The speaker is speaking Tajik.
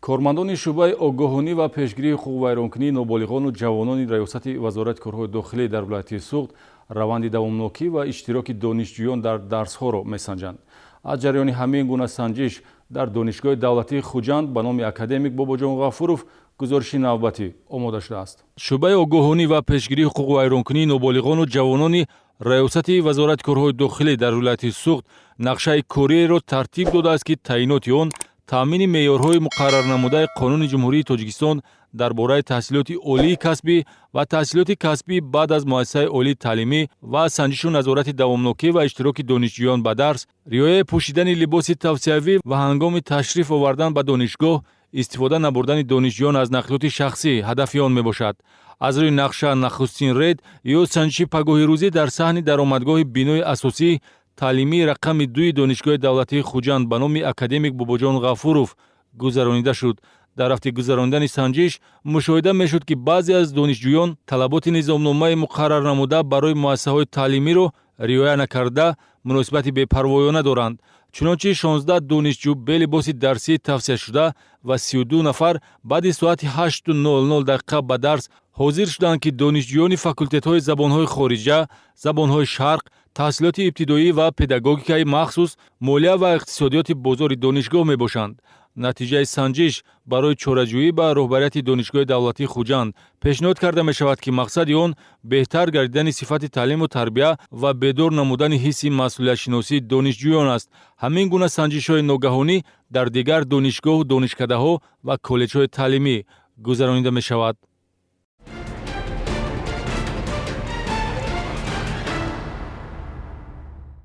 Кормандони шӯъбаи огоҳонӣ ва пешгирии ҳуқуқвайронкунии ноболиғону ҷавонони Раёсати Вазорати корҳои дохилӣ дар вилояти Суғд раванди давомнокӣ ва иштироки донишҷӯён дар дарсҳоро месанҷанд. Аз ҷараёни ҳамин гуна санҷиш дар Донишгоҳи давлатии Хуҷанд ба номи академик Бобоҷон Ғафуров гузориши навбатӣ омода шудааст. Шӯъбаи огоҳонӣ ва пешгирии ҳуқуқвайронкунии ноболиғону ҷавонони Раёсати Вазорати корҳои дохилӣ дар вилояти Суғд нақшаи кориеро тартиб додааст, ки таъиноти он таъмини меъёрҳои муқаррарнамудаи Қонуни Ҷумҳурии Тоҷикистон дар бораи таҳсилоти олии касбӣ ва таҳсилоти касбӣ баъд аз муассисаи олии таълимӣ ва санҷишу назорати давомнокӣ ва иштироки донишҷӯён ба дарс, риояи пӯшидани либоси тавсиявӣ ва ҳангоми ташриф овардан ба донишгоҳ истифода набурдани донишҷӯён аз нақлиёти шахсӣ ҳадафи он мебошад. Аз рӯи нақша, нахустин рейд ё санҷиши пагоҳирӯзӣ дар саҳни даромадгоҳи бинои асосии таълимии рақами дуи Донишгоҳи давлатии Хуҷанд ба номи академик Бобоҷон Ғафуров гузаронида шуд. Дар рафти гузаронидани санҷиш мушоҳида мешуд, ки баъзе аз донишҷӯён талаботи низомномаи муқаррарнамуда барои муассисаҳои таълимиро риоя накарда, муносибати бепарвоёна доранд. Чунончи, 16 донишҷӯ бе либоси дарсии тавсияшуда ва 32 нафар баъди соати 8:00 дақиқа ба дарс ҳозир шуданд, ки донишҷӯёни факултетҳои забонҳои хориҷа, забонҳои шарқ, таҳсилоти ибтидоӣ ва педагогикаи махсус, молия ва иқтисодиёти бозори донишгоҳ мебошанд. Натиҷаи санҷиш барои чораҷӯӣ ба роҳбарияти Донишгоҳи давлатии Хуҷанд пешниҳод карда мешавад, ки мақсади он беҳтар гардидани сифати таълиму тарбия ва бедор намудани ҳисси масъулиятшиносии донишҷӯён аст. Ҳамин гуна санҷишҳои ногаҳонӣ дар дигар донишгоҳу донишкадаҳо ва коллеҷҳои таълимӣ гузаронида мешавад.